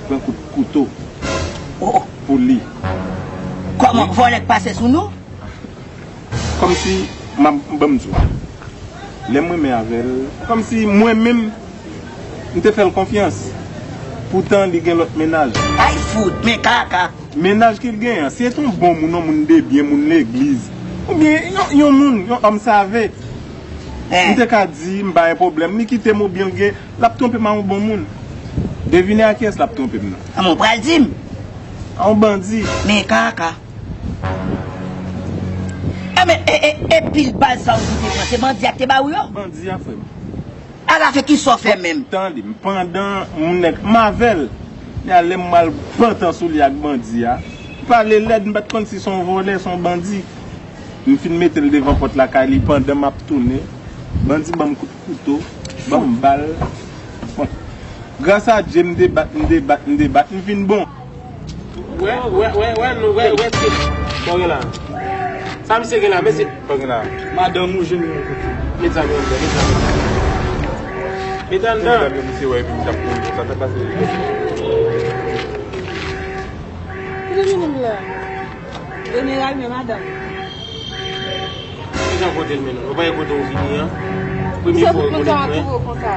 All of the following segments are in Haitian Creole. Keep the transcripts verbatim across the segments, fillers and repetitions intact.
Pran kout kouto Oh, pou li. Kòman? Vòlè k pase sou nou? Kòmsi, m ap, ban m di w. Lè m renmen avè l, kòmsi mwen menm, m te fè l konfyans. Poutan, li gen lòt mennaj. Ay fout, men kaka. Mennaj ke l genyen an, se t on bon moun, yon moun de byen, moun legliz. Oubyen yon, yon moun, yon òm save. M Eh, te ka di, m pa gen pwoblèm, li kite m oubyen l gen, l ap twonpe m a yon bon moun. Devine a kiyès l ap twonpe m nan. Kòman w pral di m? A yon bandi. Men kaka. E men, e, e, e pil bal sa ou te pran, se bandi a k te ba ou yo? Bandi a, frè m. Ala fè ki sa w fè menm? Tande m, pandan moun nèg m avè l, men a lè m al pantan sou li ak bandi a, m pale lèd, m pa t konn si se yon vòlè, se yon bandi. M fin mete l devan pòt lakay li pandan m ap tounen. Bandi ban m kout kouto, ban m bal. Bon, gras a Dye, m debat, m debat, m debat, m vin bon. Wè, wè, wè, wè, nou, wè, wè, se. Sa w gen la? Sa misye gen la, mesye? Sa w gen la? Madanm ou jwenn yon kote. Met zam yo anndan, met zam yo anndan. Met anndan. Mesye wè epi m t ap kouri konsa, sa k pase? Ki te vini m la? Rene ray men madanm. Ki jan kote l mennen? Ou pa wè kote w vini an? Premye fwa w konnen mwen. Konsa.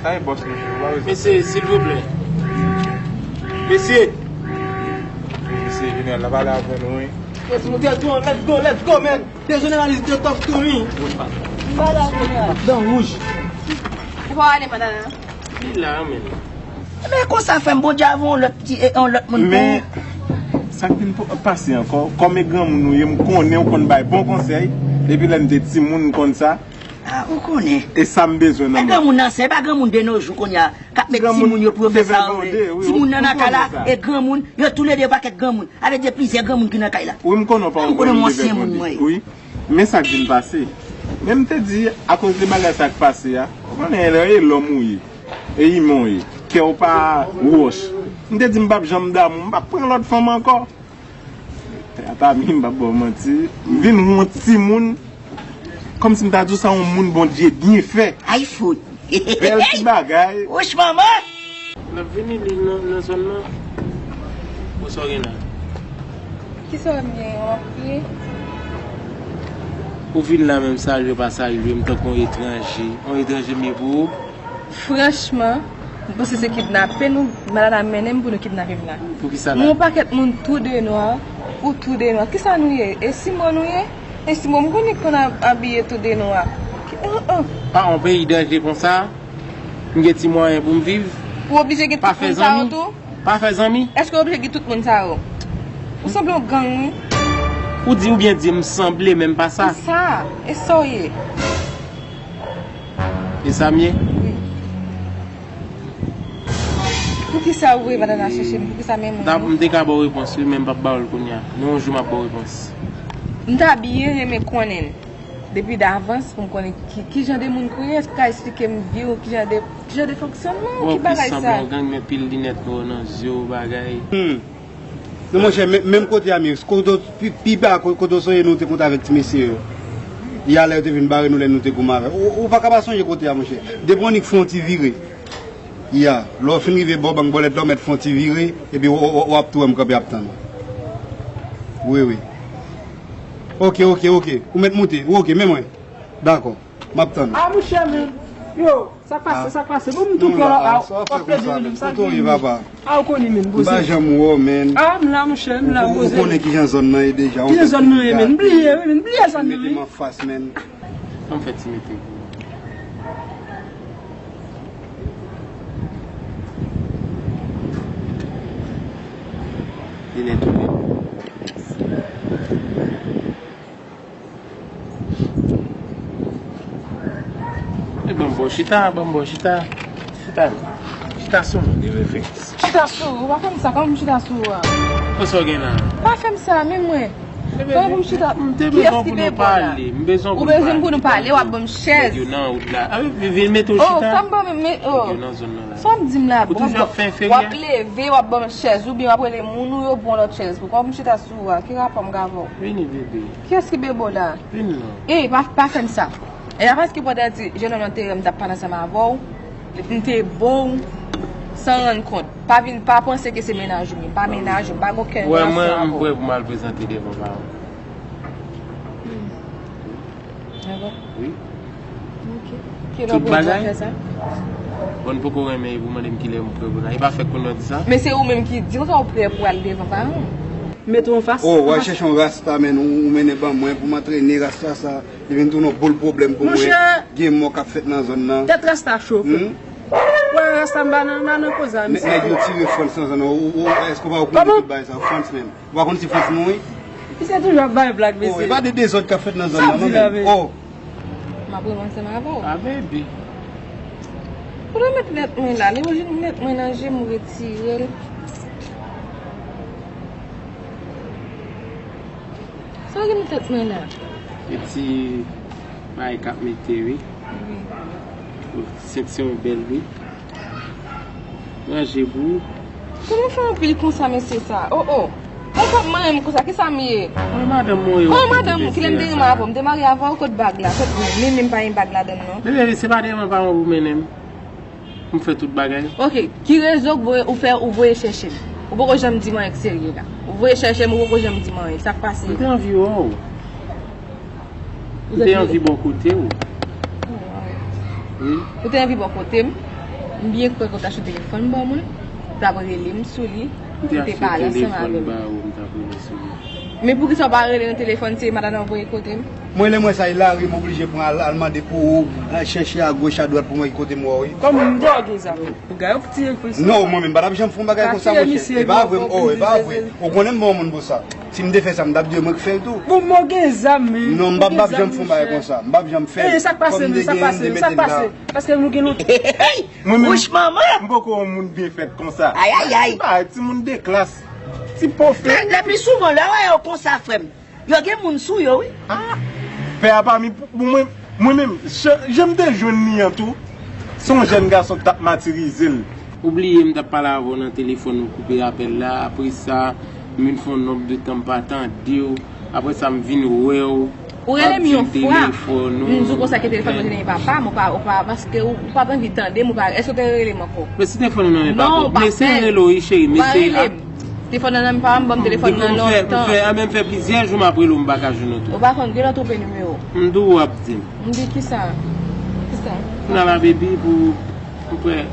Sa e bòs mesye, ou pa wè sa? Mesye, silvouplè. Mesye! Mesye jeneral la pale avè nou, wi. Let's go, let's go, let's go, man. The general is the talk to me. Madan wouj. Ou pa ale, madan? Li la, men. Men konsa frè m, Bondye avè yon lòt ti, e, yon lòt moun pou Men, sa k vin po- pase ankò, kòm e granmoun ou ye, m konnen ou konn bay bon konsèy, depi lè n te timoun m konn sa, Ah, ou konnen. E sa m bezwen Men nan mwen. Granmoun nan, se pa granmoun de nos jours kounye a k ap met timoun yo pou yo fè sa yo vle. Timoun nan nan kay la, e granmoun, yo toulede yo pakèt granmoun. Avè di plizyè granmoun ki nan kay la. Wi, m konnen w pa yon granmoun de vègonde. Wi. Men sa k vin pase. Men m te di, akoz de bagay sa k pase a, ou konnen lè e lòm ou ye, e imen w ye, kè w pa wòch. M te di m p ap janm damou, m p ap pran lòt fanm ankò. Tata mi, m p ap ba w manti, m vin wont timoun, kòmsi m ta di w sa yon moun Bondye byen fè. Ay fout. Bèl ti bagay. Wouch manman. N ap vini li nan, nan zòn nan. Ou sa w gen la? Kisa w gen w ap kriye? Ou vin la menm salye w pa salye m tankou yon etranje. Yon etranje m ye pou ou? Franchman, m panse se kidnape nou, malad la mennen m pou nou kidnape m la. Poukisa Nou la? yon pakèt moun tou de nwa, ou tou de nwa. Kisa nou ye? Eskimo nou ye? Eskimo, m konnen konn ab- abiye tou de nwa. Ki- oh, oh. Pa yon peyi danje konsa. M gen ti mwayen pou m viv. Ou oblije gen Pa tout fè moun sa yo zanmi. tou? Pa fè zanmi. Èske w oblije gen tout moun sa yo? Ou sanble yon gang, wi. Ou di oubyen di m sanble, men m pa sa. Sa, e sa w ye. E sa m ye? Wi. Poukisa ou voye madanm nan chèche m? Poukisa menm M ta- m te ka ba w repons wi, men m p ap ba w l kounye a. Men yon jou m ap ba w repons. M ta byen renmen konnen depi davans pou m konnen ki, ki jan de moun ke w ye. Èske w ka esplike m vi w, ki jan de, ki jan de fonksyònman w, ki bagay sa? Yon gang, men pil linèt nwa nan zye w, bagay. Hmm. Non, monchè, men- menm kote a, men kote w- pi, pi ba ko- kote w sonje nou te kontre avèk ti mesye yo. Yalè yo te vin bare nou lè nou te goumen avè. Ou, ou pa ka pa sonje kote a, monchè. Depi w annik fè yon ti vire. Ya, lè w fin rive bò bank bòlèt la, w mèt fè yon ti vire, epi w, w, w, w ap tou wè m kanpe ap tann. Wi, wi. Oke, oke, oke. Ou mèt moute. Wi, oke, men mwen. Dakò. M ap tann. Ah, monchè, men. Yo, sa k pase, sa k pase? Bon, m tou pran a, w ap pèdi menm sa k gen. Ah, ou konnen, men, poze. M pa janm wè w, men. Ah, m la, monchè, m la, poze. Ou konnen kijan zòn nan ye deja. Kijan zòn nan ye, men? M bliye, wi, men, m bliye zòn nan, wi. Mete m anfas, men. An fèt, ti mete. Linèt ou menm. E ban m bò chita, ban m bò chita. Chita. Chita sou mwen, de refleks. Chita sou ou, pa fè m sa, kòman m chita sou ou a? Kòman sa w gen la? Pa fè m sa, men mwen. Kòman pou m chita? Kiyès ki bebo la? M bezwen pou nou pale. M bezwen pou nou pale. Ou bezwen pou nou pale, w ap ban m chèz. Nèg yo nan wout la. A wi, vin mete w chita. Oh, sa m ban m, men, oh. Nèg yo nan zòn nan la. Sa w ap di m la? Ou toujou ap fè enferyè? W ap leve, w ap ban m chèz, oubyen w ap rele moun ou yo pou yon lòt chèz. Pou kòman m chita sou ou a? Ki rapò m gen avè w? Vini, bebe. Kiyès ki bebo la? Vin non. Ey, pa, pa fè m sa. E pa paske pandan ti jennonm nan te wè m t ap pale ansanm avè w, m te bo w. San rann kont. Pa vin, pa panse ke se mennaj ou, men pa mennaj ou, m pa gen okenn relasyon avè w. Wè, mwen, m prè pou m al prezante devan paran m. Ah bon? Wi. Ok. Kilè w prè pou w al fè sa? Bon, n poko renmen, e pou mande m kilè m prè pou n al. E pa fèk konn yo di sa? Men se ou menm ki di konsa ou prè pou al devan paran w. Mete w anfas. Oh, w al chèche yon rasta, men ou, ou mennen ban mwen pou m antrene rasta sa. Li vin tounen yon boul pwoblèm pou mwen. Monchè. Gen mò k ap fèt nan zòn nan. Tèt rasta cho, frè. Hmm? Wè, rasta m pa nan, pa nan koze a, mesye. Nèg yo tire Frantz nan zòn nan. Ou, ou, èske w pa okonn tout bagay sa? Frantz menm. Ou pa konn si Frantz mouri? Misye toujou ap bay blag, mesye. Oh, e pa de dezòd k ap fèt nan zòn nan, non, menm. Oh. M ap rele ansanm avè w. Ah, baby. Kote w met linèt mwen la? Li rouj linèt mwen nan je m, ou retire l. Sa w gen nan tèt mwen la? E ti bagay k ap mete, wi. Wi. Sentiyon bèl, wi. Ranje pou ou. Kòman w fè anpil konsa, mesye sa? Oh, oh. Mwen pap manyen m konsa, kisa m ye? Mwen madanm mwen ye. Kòman madanm ou? Kilè m te renmen avè w? M te marye avè w, kot bag la? Kot mwen? Men, men m pa gen bag ladann, non. Bebe, se pa de renmen pa mwen pou mennen m. M fè tout bagay. Ok, ki rezon k voye, ou fè, ou voye chèche m? Ou poko janm di m anyen k serye la. Ou voye chèche m, ou poko janm di m anyen. Sa k pase? M te anvi wè w. M te anvi bò kote w. Wi. Ou te anvi bò kote m. M byen kwè ke w ta achte telefòn ban mwen. Ou t ap rele m sou li. M te achte telefòn ba ou, m t ap rele sou li. Men poukisa w pa rele nan telefòn, se madanm nan voye kote m? Mwen, lè m wè sa, Hilary, m oblije pran al, al mande pou ou, al chèche agoch, adwat pou mwen ki kote m wè w ye. Kòm m dòge zam. Ou gade, ou tire Frantz. Non, mwen menm, m pa t ap janm fè yon bagay konsa, monchè. E pa vre, oh, e pa vre. Ou konnen m bon moun pou sa. Si m te fè sa, m t ap di yo mwen k fè l tou. Bon, mwen gen zam, men. Non, m p ap, m p ap janm fè yon bagay konsa. M p ap janm fè l. Eh, sa k pase, men, sa k pase, sa k pase? Paske nou gen lontan. Hey! Mwen menm, wouch manman! M poko yon moun byen fèt konsa. Ay, ay, ay! Ti bagay, timoun de klas. Ti pofè. Frè m, le pi souvan, lè w wè yo konsa, frè m, yo gen moun sou yo, wi. Ah! Pè a pa mi pou, pou mwen, mwen menm, jan, jan m te jwenn li an tou, se yon jèn gason k t ap matirize l. Ou bliye m t ap pale avè w nan telefòn, ou koupe apèl la, apre sa, m vin fè yon nonb de tan m pa tande w, apre sa, m vin wè w. Ou rele m yon fwa, m di w konsa ke telefòn mwen te nan men papa m, ou pa, ou pa, paske ou, ou pa t anvi tande m, ou pa, èske w te rele m ankò? Men si telefòn nan men papa w, m eseye rele w, wi, cheri, m eseye. Telefòn nan nan men papa m, ban m telefòn nan lontan. Depi m fè, m fè, a, men m fè plizyè jou m ap rele w, m pa ka jwenn ou tou. Ou pa konn, gen lè w twonpe nimewo. M di w, w ap di m. M di kisa? Kisa? Kounye a la, baby, pou, pou prè.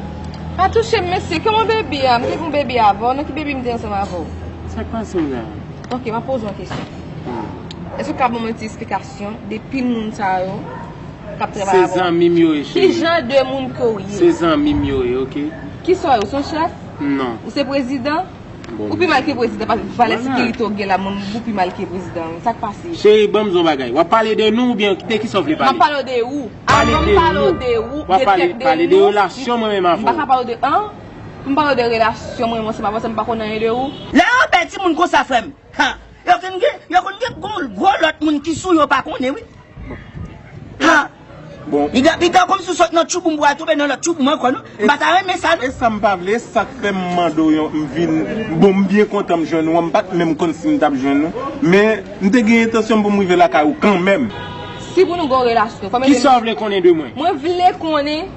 Pa touche m, mesye, kòman baby a? M te gen yon baby avè w, nan ki baby m te ansanm avè w? Sa k pase w la? Ok, m ap poze w yon kesyon. Hmm. Èske w ka ban mwen ti esplikasyon de pil moun sa yo k ap travay avè w? Se zanmi m yo ye, cheri. Ki jan de moun ke w ye? Se zanmi m yo ye, ok? Kisa w ye? Ou se yon chèf? Non. Ou se prezidan? Ou pi mal ke prezidan, paske valè sekirite w gen la, moun, ou pi mal ke prezidan wi. Sa k pase? Cheri, ban m di w yon bagay. W ap pale de nou oubyen de kisa w vle pale? M ap pale w de ou. Avan m pale w de ou, de tèt de nou. W ap pale, pale de relasyon mwen menm avè w. M pa ka pale w de, an? Pou m pale w de relasyon mwen menm ansanm avè w, sa m pa konn anyen de ou. Lè yo bèl timoun konsa, frè m. Ha! Yo konn gen, yo konn gen gwo, gwo lòt moun ki sou yo pa konnen, wi. Ha! Bon. Piga, piga kòmsi w sot nan tchouboum pou al tonbe nan lòt tchouboum ankò, non? M pa ta renmen sa, non? E sa m pa vle, e sa k fè m mande w yon, m vin, bon, m byen kontan m jwenn ou an, m pa t menm konn si m t ap jwenn ou, men m te gen entansyon pou m rive lakay ou kanmenm. Si pou nou gen yon relasyon, kòman... Kisa w vle konnen de mwen? Mwen vle konnen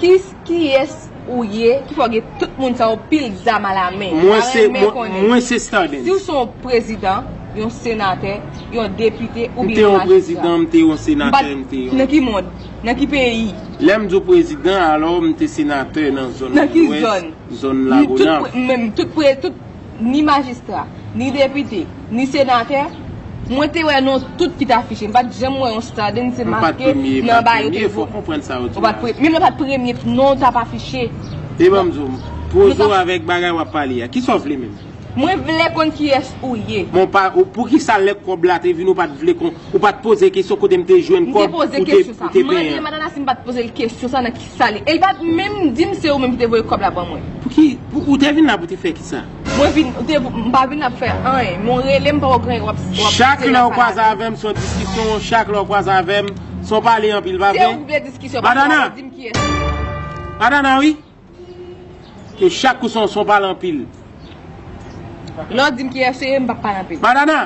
ki, kiyès ou ye, ki fè w gen tout moun sa yo pil zam alamen. Mwen se, mwen, mwen se Stardens. Si w se yon prezidan, yon senatè, yon depite, oubyen yon majistra. M te yon prezidan, m te yon senatè, m te yon... Nan ki mond? Nan ki peyi? Lè m di w prezidan, alò m te senatè nan zòn Lwès, zòn Lagonav. Nan ki zòn? Ni tout pre-, menm tout pre-, tout, ni majistra, ni depite, ni senatè, mwen te wè non tout ki t afiche. M pa t janm wè yon Stardens se make nan anba yo te. M pa t premye, m pa t premye, fò w konprann sa w di la. Ou pa t pre-, menm lè w pa t premye, non w t ap afiche. E ban m di w, poze w avèk bagay w ap pale a. Kisa w vle menm? Mwen vle konn kiyès ou ye. Bon, pa, ou, poukisa lè kòb la te vini, ou pa t vle konn, ou pa t poze kesyon kote m te jwenn kòb pou te, pou te penyen an? M te poze kesyon sa. M mande madanm la si m pa t poze l kesyon sa, nan kisa li. E l pa t menm di m se ou menm ki te voye kòb la ban mwen. Pouki, pou, ou te vin la pou te fè kisa? Mwen vin, ou te, m pa vin la pou fè anyen. Men w rele m, poko gen anyen w ap, w ap di la. Chak lè w kwaze avè m, se yon diskisyon. Chak lè w kwaze avè m, se yon pale anpil, pa vre? Se ou ki vle diskisyon, pa di m kiyès. Madana! Madana, wi. Ke chak kou se yon, se yon pale anpil. Lè w di m kiyès ou ye, m p ap pale anpil. Madana!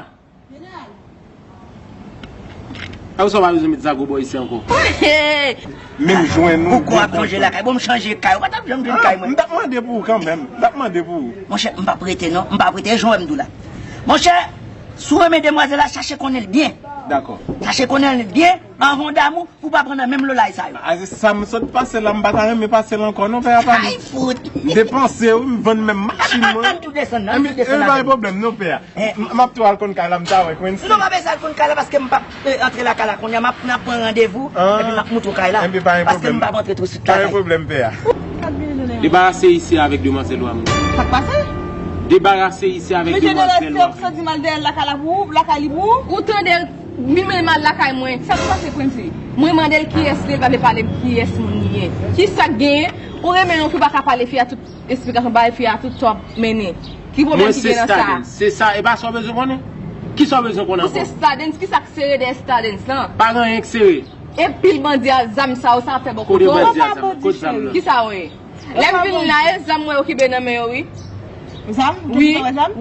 A, ou sa w pa bezwen met zago bò isi ankò. Menm jwenn ou. Ou kwè w ap chanje lakay? Bon, m chanje kay. Ou pa t ap janm jwenn kay mwen. M t ap mande pou ou kanmenm. M t ap mande pou ou. Monchè, m p ap rete non. M p ap rete, jan w wè m di w la. Monchè, si w renmen demwazèl la, chache konnen l byen. Dakò. Chache konnen l byen, anvan w damou, pou w pa pran nan menm lolay sa yo. A, sa m sot pase la, m pa ta renmen pase l ankò non, pè a pa m. Ay, fout. M depanse, wi, m vann menm machin mwen. Ann tou desann, ann tou desann avè m. Epi, e, pa gen pwoblèm non, pè a. M, m ap tou al konn kay la, m ta wè Quincy. Non, m ap eseye al konn kay la paske m p ap, eh, antre lakay la konya. M ap, n ap pran randevou, epi m ap montre w kay la. Epi pa gen pwoblèm. Paske m p ap antre tou swit lakay. Pa gen pwoblèm, pè a. Debarase isi avèk demwazèl ou a, mwen. Sa k pase? Debarase isi avèk demwazèl ou a. Misye te lese w santi mal dèyè lakay la pou ou, lakay li pou ou? Ou tande, li menm al lakay mwen. Sa k pase, Quincy? Mwen mande l kiyès li ye, l pa vle pale m kiyès moun li ye. Kisa k genyen? Ou renmen yon fi ou pa ka pale fi a tout. Esplikasyon bay fi a tout sa w ap mennen. Ki pwoblèm ki gen nan sa? Mwen se Stardens. Se sa, e pa sa w bezwen konnen? Kisa w bezwen konnen ankò? Ou se Stardens, kisa k sere dèyè Stardens lan? Pa gen anyen k sere. E pil bandi a zam sa yo, sa ap fè bò kote w? Kote bandi a zam? Kote zam nan? Kisa w ye? Lè m vin la, e zam mwen yo kenbe nan men yo, wi. Zam? Wi,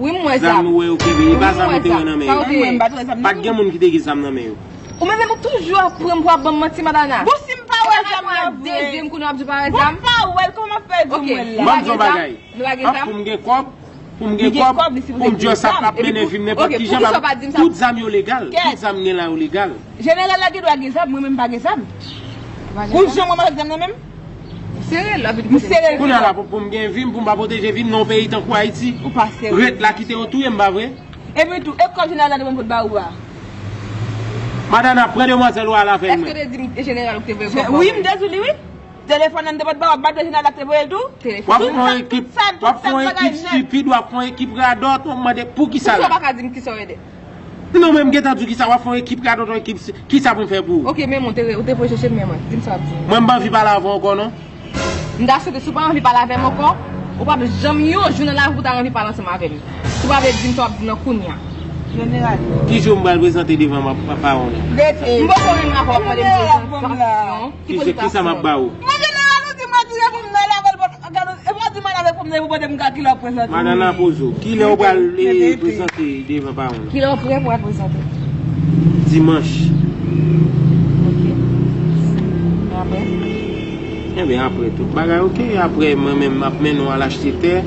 wi, m wè zam. Zam ou wè yo kenbe, e pa zam ou te wè nan men yo? Mwen mwen pa t wè zam nan. Pa t gen moun ki te gen zam nan men yo. Ou menm, ou toujou ap pran m pou ap ban m manti, Madana. Bon, si m pa wè zam nan vre. Dezyèm kou nou ap di w pa wè zam. Bon, m pa wè l, kòman w ap fè di m wè l la? Ban m di w yon bagay. Nou pa gen zam? Pou m gen kòb, pou m gen kòb, pou m just ap, ap mennen vi m nenpòt ki jan, tout zam yo legal, tout zam gen la yo legal. Jeneral la gen dwa gen zam, mwen menm m pa gen zam. Ou jan mwen pa gen zam nan men m? M sere l, w ap vin kote m. Kounye a la, pou, pou m gen vi m, pou m pa pwoteje vi m nan yon peyi tankou Ayiti. Ou pa sere. Ret la, kite yo touye m, pa vre? Epi tou, e kòb jeneral la te pran pou l ba ou a? Madana, pran demwazèl ou al avè l mwen. Èske w te di m e jeneral ou ki te voye kòb ba mwen? Wi, m te di w li, wi. Telefòn nan m te pot ba w, w ap bat jeneral la k te voye l tou? W ap fè yon ekip, w ap fè yon ekip stipid, w ap fè yon ekip radòt, w ap mande poukisa la. Poukisa w pa ka di m kisa w ye de? Non, men m gentan di w kisa, w ap fè yon ekip radòt, yon ekip si-, kisa pou m fè pou ou? Ok, men mwen, ou te, ou te voye chèche m, men mwen, di m sa w ap di m. Mwen, m pa anvi pale avè w ankò, non. M ta swete, si w pa anvi pale avè m ankò, ou p ap janm yon jou nan lavi w ta anvi pale ansanm avè m. Si w pa vle di m sa w ap di m nan kounye a. Jeneral. Ki jou m pral prezante devan ma-, pa-, pawon nan? Rete. M poko renmen avè w ap mande m prezantasyon. Ki prezantasyon? Ki sa m ap ba ou? Mwen jeneral, ou di m retire pou m nan lavel, bon, gade, e pa di m al avèk fanm nan, e pou mande m ka kilè w ap prezante. Madana, poze w. Kilè w pral, eh, prezante devan pawon nan? Kilè w prè pou al prezante? Dimanch. Ok. Apre? Enben, apre tout bagay ok. Apre, mwen menm, m ap mennen w al achte tè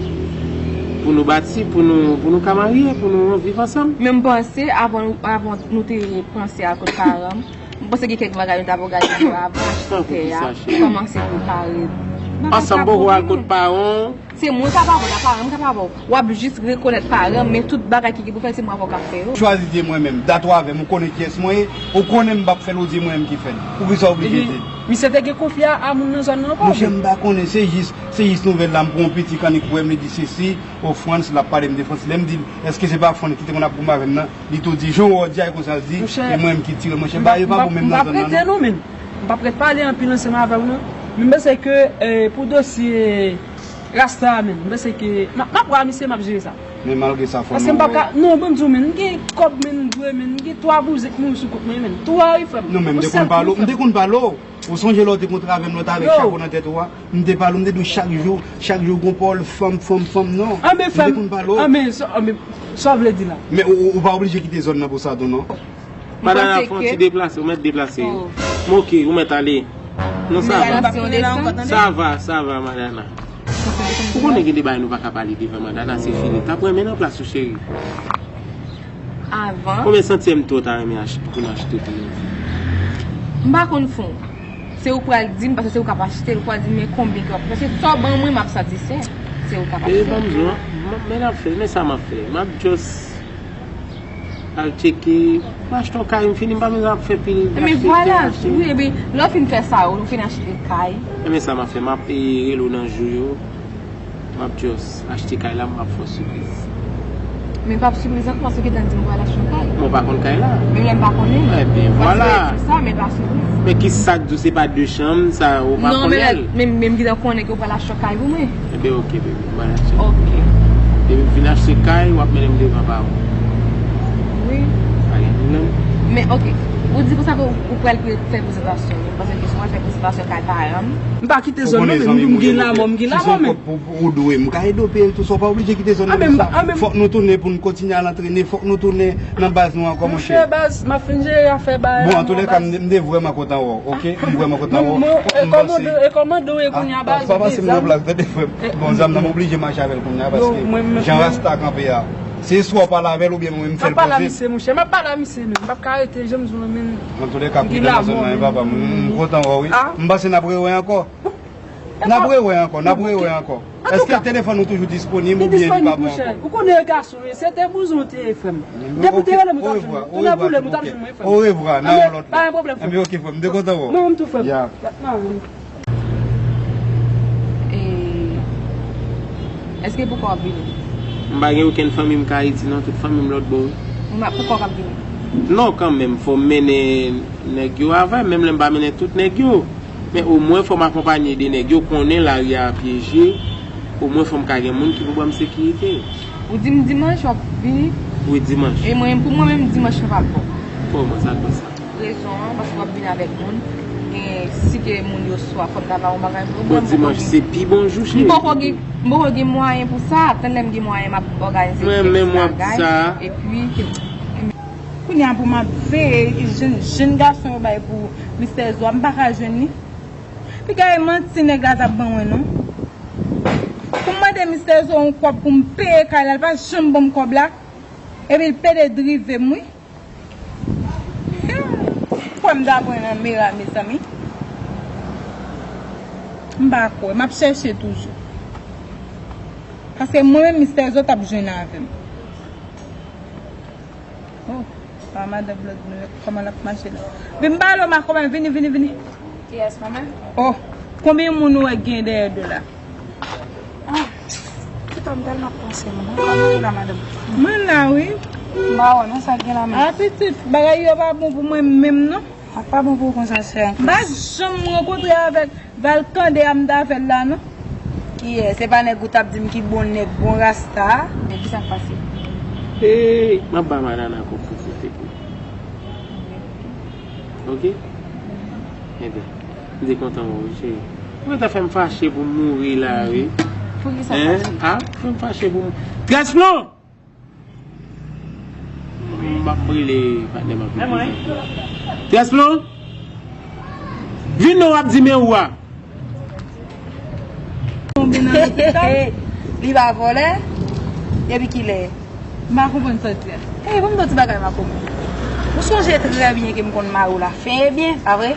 pou nou bati, pou nou, pou nou ka marye, pou nou viv ansanm. Men m panse, avan, avan nou te panse a kot paran m, m panse gen kèk bagay nou t ap òganize yo avan, achte tè a, kòmanse prepare. Ansanm, poko al kot paran w. Se mwen k ap avè w la, paran m k ap avè w. W ap jis rekonèt paran m, men tout bagay ki gen pou fèt, se mwen avè w k ap fè yo. Chwazi di mwen menm, dat ou avè m, ou konnen kiyès mwen ye, ou konnen m p ap fè l, ou di mwen menm ki fè l. Poukisa w oblije di? Misye te gen konfli a, a moun nan zòn nan ankò? Monchè, m pa konnen, se jis, se jis nouvèl la, m pran yon piti kannik pou wè m, li di sesi, o Frantz, l ap pale m de Frantz. Lè m di l, èske se pa Frantz ki te konn ap goumen avè m nan? Li tou di, jan w di a, e konsa l di, e mwen menm ki tire, monchè, bagay yo pa bon menm nan zòn nan, non. M p ap rete non, men. M p ap ret pale anpil ansanm avè w, non. Men m panse ke, eh, pou dosye Rasta a, men, m panse ke m ap, m ap wè a misye, m ap jere sa. Men malgre sa, fò nou wè. Paske m p ap ka, non, ban m di w, men, m gen kòb, men, m dwe, men, m gen twa bouzen k mouri sou kont mwen, men. Twa, wi, frè m. Non, men m te konn pale w, m te konn pale w. Ou sonje lè w te kontre avè m, lè w t avèk chapo nan tèt ou a? M te pale w, m te di w chak jou, chak jou gon pawòl fanm, fanm, fanm, non. M te konn pale w. Anben, sa, anben, sa w vle di la? Men ou, ou, ou pa oblije kite zòn nan pou sa tou, non. Madana, fò w ti deplase, ou mèt deplase. M ok, ou mèt ale. Non, sa va. Sa va, sa va, Madana. Ou konnen gen de bagay nou pa ka pale devan Madana, se fini. T ap renmen nan plas ou, cheri. Avan. Konbyen santyèm tè w ta renmen achte pou nou achte pou nou? M pa konn fon. Se ou k pral di m, paske se ou k ap achte l, ou pral di m men konbyen ki w ap, paske sa w ban mwen, m ap satisfè. Se ou k ap achte. E, ban m di w, men n ap fè, men sa m ap fè. M ap just al tcheke, m achte yon kay, m fini, m pa bezwen ap fè pil achte, achte, achte. Wi, epi lè w fin fè sa yo, ou fin achte kay. Enben sa m ap fè, m ap, e, rele w nan jou yo. M ap just achte kay la, m ap fè w sipriz. Men pa sipriz ankò, paske w gentan di m pral achte yon kay. Men w pa konn kay la. Menm lè m pa konnen. Enben, vwala. Paske se sa, men pa sipriz. Men ki sa k di w se pa de chanm, sa ou pa konnen l? Non, men, men, men m gentan konnen ke w pral achte yon kay pou mwen. Enben, ok, baby, m pral achte. Ok. Depi m fin achte kay, w ap mennen m devan pa w. Wi. Pa gen pwoblèm. Men, ok. Ou di konsa ke ou, ou pral pre-, fè prezantasyon. Mwen panse ke si w pral fè prezantasyon kay paran m. M pa kite zòn nan, men m gen lanmò, m gen lanmò, men. Ou dwe, m ka ede w peye l tou, sa w pa oblije kite zòn nan konsa. Fòk nou tounen pou n kontinye al antrene, fòk nou tounen nan baz nou ankò, monchè. Monchè, baz, m ap fin jere afè baz la. Bon, antoulèka, m, m te vrèman kontan wè w, oke? M vrèman kontan wè w. Fòk m panse. E kòman w ye, e kòman w ye kounye a, baz? Pa pase m nan plas, tande, frè m. Bon, zam nan, m oblije mache avè l kounye a, paske jan rasta kanpe a. Se swa w pale avè l oubyen mwen m fè l poze. M ap pale a misye, monchè. M ap pale a misye menm. M p ap ka rete, jan m di w lan, men. Antoulèka, m kite nan zòn nan, papa m. M kontan wè w, wi. M panse n ap rewè ankò. N ap rewè ankò, n ap rewè ankò. Èske telefòn ou toujou disponib oubyen li pa bon ankò? Ou konnen gason, wi, se te bouzon w te ye, frè m. Depi w te rele m, ou t ap jwenn mwen. Kounye a pou lè m, ou t ap jwenn mwen, frè m. Orevwa, nan yon lòt lè. Pa gen pwoblèm, frè m. Anben, oke, frè m. M te kontan wè w. Mwen menm tou, frè m. E, èske pou kò w ap vini? M pa gen okenn fanmi m ka Ayiti, non. Tout fanmi m lòtbò, wi. Pou kò w ap vini? Non, kanmenm, fò m mennen nèg yo avè m, menm lè m pa mennen tout nèg yo. Men omwen fò m akonpanye de nèg yo, konnen lari a pyeje, omwen fò m ka gen moun ki pou ban m sekirite. Ou di m dimanch w ap vini? Wi, dimanch. E mwen, pou mwen menm, dimanch nan pa bon. Kòman sa, konsa? Rezon an, paske w ap vin avèk moun. Gen, si ke moun yo swa, fò m ta ba w yon bagay pou ou. Bon, dimanch se pi bon jou, cheri. M poko gen, m poko gen mwayen pou sa. Tann lè m gen mwayen, m ap òganize kèk bagay. Mwen menm w ap di sa. Epi, kounye a pou m ap veye jenn, jenn gason yo bay pou Mistè Zo a, m pa ka jwenn li. Piga e manti nèg la t ap ban mwen, non. Pou m mande Mistè Zo yon kòb pou m peye kay la, l pa janm ban m kòb la. Epi l pede drive m, wi. Kwè m ta pran nan mera, mezanmi. M pa kwè, m ap chèche toujou. Paske mwen menm, Mistè Zo t ap jwenn avè m. Oh, pa madanm lòt nou, kòman l ap mache la? Vin m pale w, ma kòman, vini, vini, vini. Kiyès, mwen menm? Oh, konbyen moun ou wè k gen dèyè do la? Ah, kito m tèlman panse moun. Kòman ou la, madanm? Mwen la, wi. M pa wè non, sa k gen la menm. Ah, pitit, bagay yo pa bon pou mwen menm, non. Ak pa bon pou ou konsa, sè. M pa janm rankontre avèk Valkande a m t avè l la, non. Kiyès? Se pa nèg ou t ap di m ki bon nèg, bon rasta a? Men kisa k pase? Hey, m ap ba Madana kòb pou foute pou. Oke? Enben, m te kontan wè w, wi, cheri. Ou gentan fè m fache pou m mouri la, wi. Poukisa w fache? Hein? Ah, fè m fache pou m. Tresplon! M ap brile patnè m ap brile. Tresplon! Vin non w ap di men ou a. Tonbe nan lopital. Li pa vòlè? Depi kilè? M pa konprann sa w di a. Hey, ban m di w ti bagay, ma kòman. Ou sonje trè byen ke m konn mari w la fen e byen, pa vre?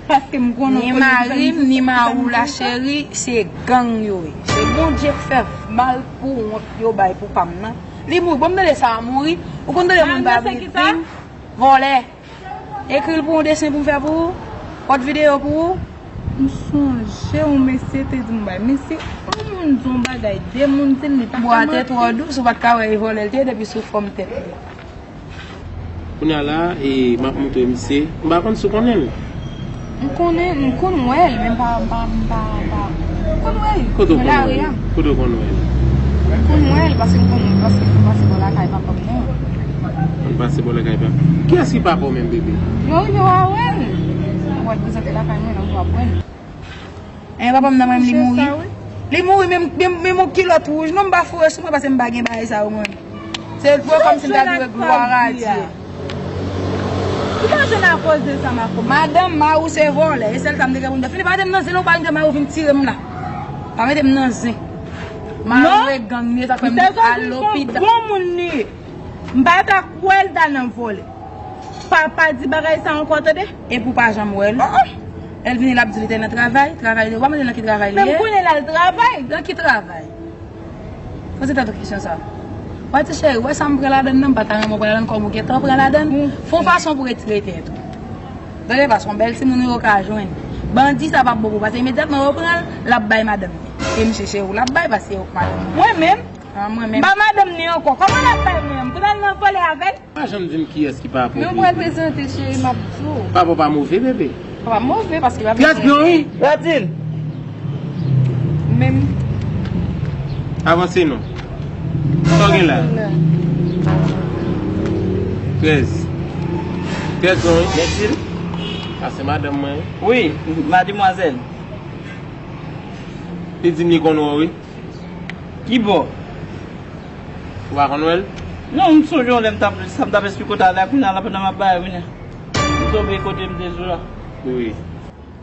Paske m konnen ni mari m, ni mari w la, cheri, se gang yo ye. Se Bondye k fè mal pou wont yo bay pou pa m nan. Li mouri. Bon, m tande sa a mouri. Ou konn tande moun pa viktim? Vòlè. Ekri l pou yon desen pou m fè pou ou. Pòt videyo pou ou. M sonje yon mesye te di m bay. Mesye, yon moun di yon bagay, de moun di l li pa ka manti. Bwa te twò dous, ou pa t ka wè e vòlè l te ye depi sou fòm tèt li. Kounye a la, e, m ap montre misye. M pa konn si w konnen l. M konnen, m konn wè l, men m pa, m pa, m pa, m pa. M konn wè l. Kote w konn wè l? Nan lari a. Kote w konn wè l? M konn wè l paske m konn, paske m konn pase bò lakay papa m nan. Konn pase bò lakay papa. Kiyès ki papa w menm, bebe? Yo rive w a wè l. Ou pral prezante lakay mwen, lè w ap wè l. Hein, papa m nan menm li mouri. Li mouri menm, menm, menm yon kilòt wouj. Non, m pa foure sou mwen paske m pa gen bagay sa yo mwen. Se vre kòmsi m ta vire glwa a Dye. Ou pa jwenn akoz de sa, ma kòman? Madanm, mari w se vòlè. E sèl sa m te gen pou m di. Fini pa mete m nan zen non, pa mete mari w vin tire m la. Pa mete m nan zen. Mari w e gang li ye, sa fè m al lopital. Bon moun li ye. M pa ta kwè l ta nan vòlè. Pa, pa di bagay sa ankò, tande. Epi w pa janm wè l. Lè l vini, l ap di li te nan travay. Travay li, ou pa mande l nan ki travay li ye. Men m konnen l al travay. Nan ki travay? Poze tèt ou kesyon sa. W a di, cheri, ou wè sa m pran ladann nan, m pa ta renmen w pran ladann kòm ou gentan pran ladann. Fè yon fason pou retire tèt ou. Tande, paske yon bèl timoun ou yo ka jwenn. Bandi sa p ap bon pou ou, paske imedyatman yo pran l, l ap bay madanm li. E misye cheri w l ap bay, paske se ou k madanm li. Mwen menm? Ah, mwen menm. M pa madanm ni ankò. Kòman l ap bay mwen menm? Pou n al nan vòlè avè l? Pa janm di m kiyès ki papa w. Men ou pral prezante, cheri, m ap di w. Papa w pa move, bebe. Papa m move, paske papa m move. Kiyès non, wi? Radin! Menm. Avanse non. Sa w gen la? Trèz. Gèt non, wi. Gèt di l. A, se madanm mwen, wi. Wi, madimwazèl. Li di m li konn wè w, wi. Ki bò? Ou pa konn wè l? Non, m sonje yon lè m t ap, sa m t ap esplike w talè a, kounye a la pandan m ap bay, kounye a. M tonbe kote m te sou la. Wi.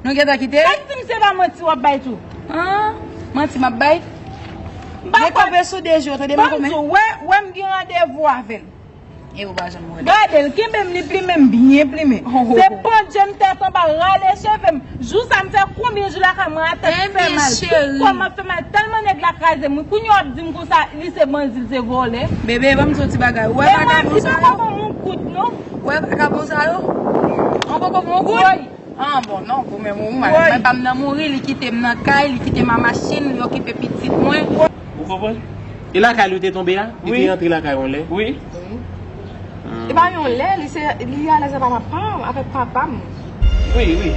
Nou gentan kite? Sa k di m se pa manti w ap bay tou? An? Manti m ap bay? M pa kwè. Dekope sou de je w, tande m kòmen. Ban m di w, wè, wè m gen randevou avè l. E ou pa janm wè l. Gade l, kenbe m, li plimen m, byen plimen. Oh, oh, oh. Se pandje m tèt anba, rale cheve m. Jou sa m fè konbyen jou lakay mwen a tèt fè mal. Tout kò m ap fè mal, tèlman nèg la kraze m. Wi, kounye a w ap di m konsa, li se banzi, li se vòlè. Bebe, ban m di w ti bagay. Ou wè vakabon sa yo? E manti poko ban m yon goud, non. Ou wè vakabon sa yo? An poko ban w yon goud? Woy. Ah, bon, non, pou mwen, ou mal. Woy. Mwen pa m nan mouri, li kite m nan kay, li kite m a machin, li okipe pitit mwen. Ou konprann? E lakay li w te tonbe a? Li te antre lakay yon lè? Wi. Hmm. E pa yon lè, li se, li alèz avèk papa, avèk papa m. Wi, wi.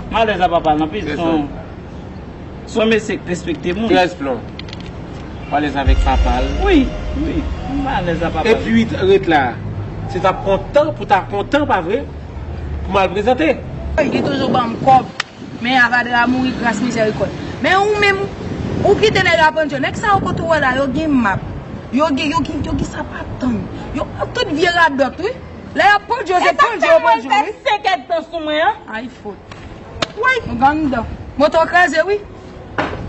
M alèz avèk papa l anpil, se yon, se yon mesye k respekte moun. Trèz plon. Ou alèz avèk papa l? Wi, wi. M alèz avèk papa l. Epi ret la. Se t ap kontan pou ta kontan, pa vre? Pou m al prezante. Li toujou ban m kòb. Men avadra mouri gras mizèrikòd. Men ou menm, ou kite nèg la pandye. Nèg sa yo kote w wè la, yo gen map. Yo gen, yo gen, yo gen sapat tann. Yo tout vye radòt, wi. Lè y ap pandye, se pandye yo pandye, wi. E sa k fè mwen fè senk èdtan sou mwen an? Ay, fot. Woy. Nou ganndan. Moto kraze, wi.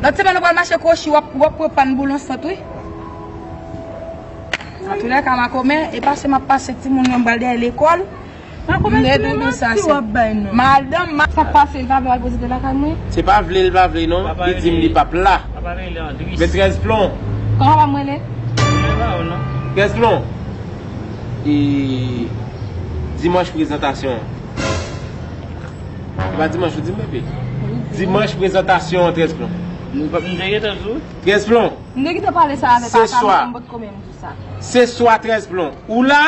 Lòt semèn, ou pral mache kwochi, w ap, w ap pran pann boulon sant, wi. Antoulèka, makomè, e pase m ap pase timoun yo, m pral dèyè lekòl. Makomè, m te di w sa, se madanm, ma- Sa k pase, l pa vle al prezante lakay mwen? Se pa vle, l pa vle, non. Li di m li p ap la. Papa rele Andris. Men trèz plon. Kòman papa m rele? Trèz plon. E dimanch prezantasyon an. Se pa dimanch ou di m, bebe? Dimanch prezantasyon an, trèz plon. Nou pa, nou te gentan di w. Trèz plon. M te gentan pale sa avè papa m, m potko menm di sa. Se swa, trèz plon. Ou la?